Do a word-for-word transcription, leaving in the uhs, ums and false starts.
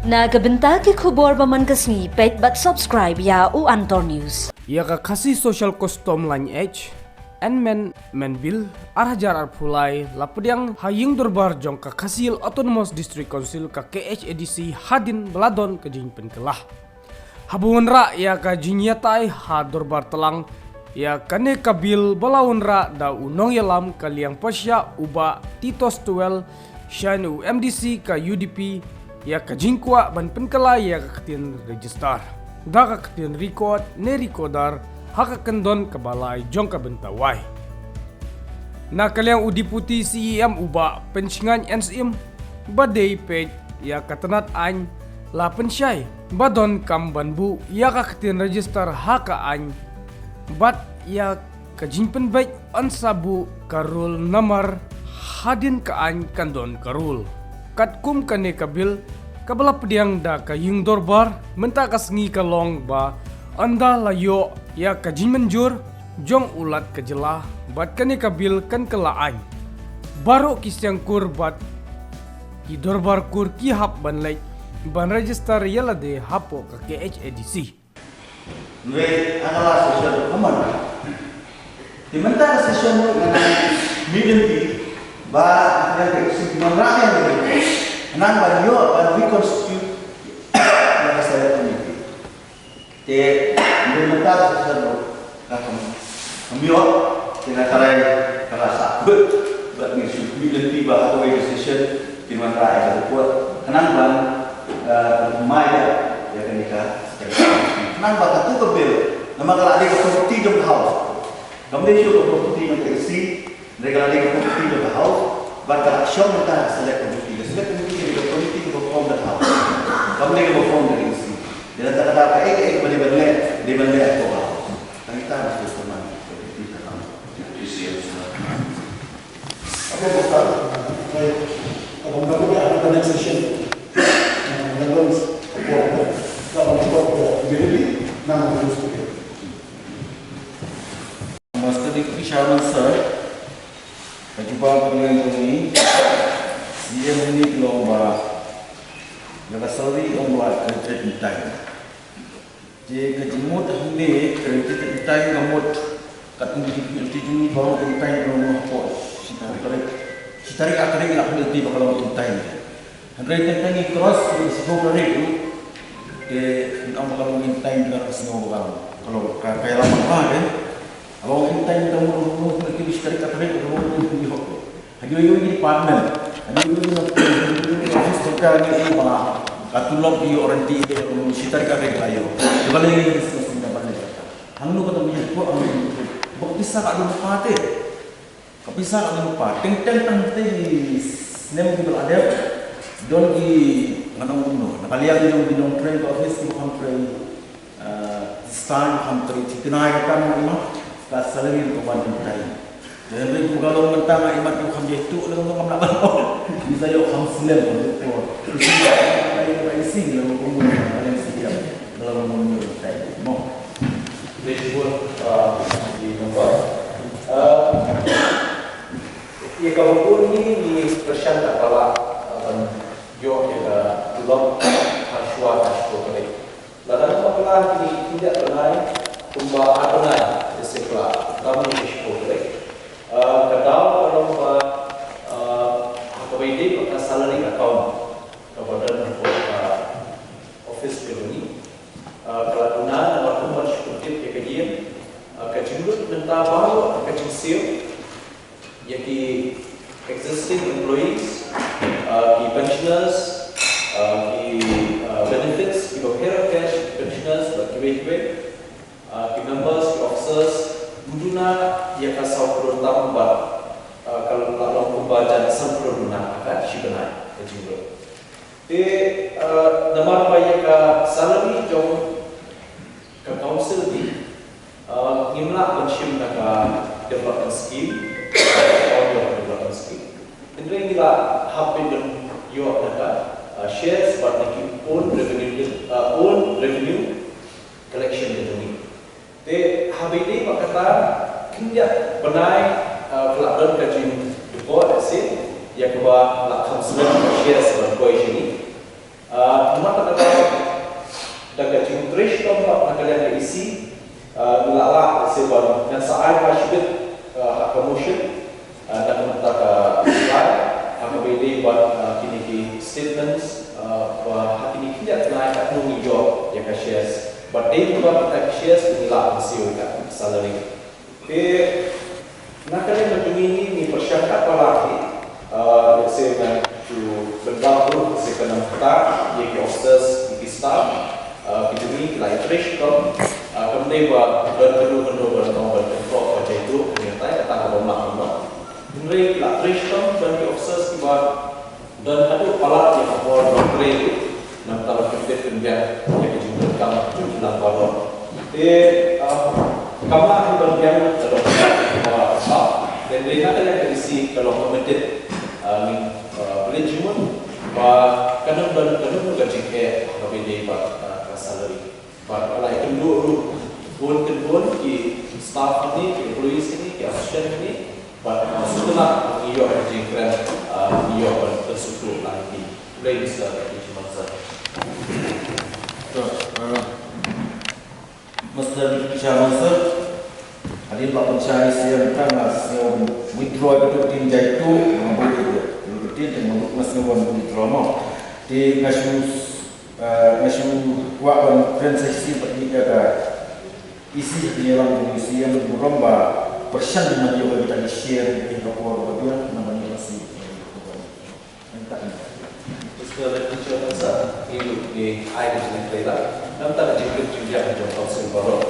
Na ka bynta ki khubor ba man ka sngi, peit bad subscribe ïa u Antor News. Ïa ka Khasi Social Custom Lineage, Enmen Menbil, ar hajar arphew lai, la pdiang ha ïing dorbar jong ka Khasi Hills Autonomous District Council, ka K H A D C, hadien ba la don ka jingpynkylla. Haba wanrah ïa ka jingïatai ha dorbar tlang ïa kane ka bill ba la wanrah da u nongïalam ka liang pyrshah u Bah Titus Tewel, shane u M D C ka U D P, ïa ka jingkwah ban pynkylla ïa ka ktien register da ka ktien record ne recorder ha ka kyndon kaba lai jong ka bynta wai. Na ka liang u Deputy C E M u Bah Pynshngaiñ N Syiem, ba dei peit ïa ka tnat aiñ, la pynshai ba donkam ban buh ïa ka ktien register ha ka aiñ, bad ïa ka jingpynbeit yn sa buh ka roll number hadien ka aiñ kan don ka roll. Katkum kane ka bill kaba la pdiang da ka ïing dorbar mynta ka sngi, ka long ba ynda la ïoh ïa ka jingmynjur jong u Lat ka jylla, bad kane ka bill kan kylla aiñ, baroh ki siang kur bad ki dorbar kur ki hap ban leit ban register ïa lade hapoh ka K H A D C. Nui ana la session kaman. Di mynta ka session nui ngana meeting di ba yang ke si man ra yang ke. Nang ban ïoh ban reconstitute ïa ka select committee. Te nui mynta ka session nui ka kam kam ïoh te na karai ka la sa. Ba ngi shu meeting di ba ka wei ka session. Ki man ra ïa ka report. Khnang ban, eh, mai ïa, ïa kane ka. Khnang ba katu ka bill. Namar ka la dei ka property jong ka House. Kam dei shuh ka property jong ka A C, hynrei ka la dei ka property jong ka House. Bad ka la shong mynta ha ka select committee. Ka select committee ka dei ka committee kaba form da ka House. Kam dei kaba form da ka A C. Dei na kata ka kaei kaei kaba dei ban leh, dei ban leh hapoh ka House. Tang ita mesti sman. Ka committee ka House. Okay, Pastor. Baik. Abang baru dia ada next session. Members, Master Deputy Chairman Sir, ka jubab ka liang jong ngi, C M ni ki long ba, ïa ka salary ong ba ka trade in time. Te ka jingmut hangne ka reti te tai ka mut kat ngi ki pil ti juni ba ong tai ka mut ko shi tarik, shi tarik, a tarik la pil ti ba ka long tai. Hynrei te tai ngi cross shi tarik tu te ngi ong ba ka long tai ba ka snow ba ka long ka ka la ma ba ke. Ka long tai ka mut ko shi tarik, a tarik ka long ni ho. Ha ïoh ïoh department, ha ïoh ïoh office sorkar ngi ba ka tulop ïoh renti ïoh shi tarik ka rek la ïoh. Ba lei ngi discuss ngi ba lei. Hangno ka tam ïoh ko hangno. Ba ka pisa ka dum pate. Ka pisa ka dum pate. Teng teng tang te snem ki ba la dep. Don ki ngan ong kumno. Na ka liang ïoh ki nongtrei ka office ki ba kham trei. Ah, this time kham trei thikna ïa ka kam ma ka salary ruh ka wan in time. Te hynrei kumba ka long mynta nga imat ruh kham jai tuh lem ruh kam lah ban ong. Ngi sa ïoh kham slem ruh ko. Isi lem ruh ko mun lem si ïa. Lem ruh mun in time. Mo. Dei shibun, ah, di nombor. Ah, ïa kaba bun ngi ngi kyrshan ka la, ah, ban ïoh ïa ka tulop ha shuwa ka shuwa ka dei. Lada ka bakla kine ki khyndiat bnai, kumba ar bnai, te shu bakla, kam ne shiphew trei. Ah, ka daw ka long ba, ah, ha kaba ïadei bad ka salary account, kaba don hapoh ka office jong ngi. Ah, ka la duna namar kumba shu tip ïa ka ïing, ah, ka jinglut mynta baroh ka jingsiew. Ïa ki existing employees, uh, ki pensioners, uh, ki, uh, benefits, ki bapher bapher, pensioners, bad kiwei kiwei, uh, ki members, ki officers, mduna ïa ka saw klur tam bad, uh, ka la long kumba jan san klur duna ha ka shi bnai ka jinglut. Te, uh, namar ba ïa ka salary jong ka council ni, uh, ngim lah ban shim na ka development scheme, uh, development scheme. Hynrei ngi lah hap ban ïoh na ka, uh, shares bad na ki own revenue, uh, own revenue collection ka jong ngi. Te haba ïadei bad kata khyndiat bnai, uh, ka la don ka jingdukor ïa se ïa kaba la kham slem shares ban poi sha ngi. Ah, namar Sa ai ba shibit, uh, ha ka motion, uh, na ka bynta ka slide, ha kaba ïadei bad, uh, kine ki statements, uh, ba ha kine ki khyndiat bnai katno ngi ïoh ïa ka shares. Bad dei ba kita ki shares ngi lah ban siew ïa ka salary. Te na ka liang ka jong ngi ngi pyrshang katba lah hi, uh, let's say ngan shu pynbang ruh se ka nam kata ïa ki officers, ïa ki staff, uh, ki jong ngi ki la ïatrei shitom, uh, kam dei ba don kano kano ba don ban pynkhroh ba jaituh kane katai kata ka bym lah kumno. Hynrei ki la trei shitom don ki officers kiba don haduh palat ïa ka por ban trei ruh namar ba ki tip pynbiang ïa ka jingdonkam jong ki lang baroh. Te, uh, kam lah hi ban biang ka doh ba, uh, te hynrei na ka liang ka E C ka long committed, uh, ngin, uh, pynleit jingmut ba kan ym don, kan ym don ka jingeh kaba ïadei bad, uh, ka salary. Bad ka la ïakynduh ruh bun ki bun ki staff hangne, ki employees hangne, ki association hangne. Bad, uh, sngewtynnat ngi ïoh ka jingkren, uh, ngi ïoh ban pynsngewthuh lang ïa ki. Khublei Mister Richard Mangsa. To, uh, Mister Richard Mangsa, hadien ba pynshai sien ka nga sngew withdraw ïa ka ktien jaituh, nga bud ïa ka ktien te nga bud, nga sngew ban withdraw mo. Te nga shu, uh, nga shu kwah ban kren sa shisien bad ïa ka E C, ïa ka ïalam jong u E C ïa u burom ba pyrshang ban ïoh ïa kita ki share ïa ka por ba biang, namar ïa ka E C. Mister Richard Mangsa, ngi ruh ngi ai ka jingkren, namar ka jingkren jingbiang jong ka Council baroh,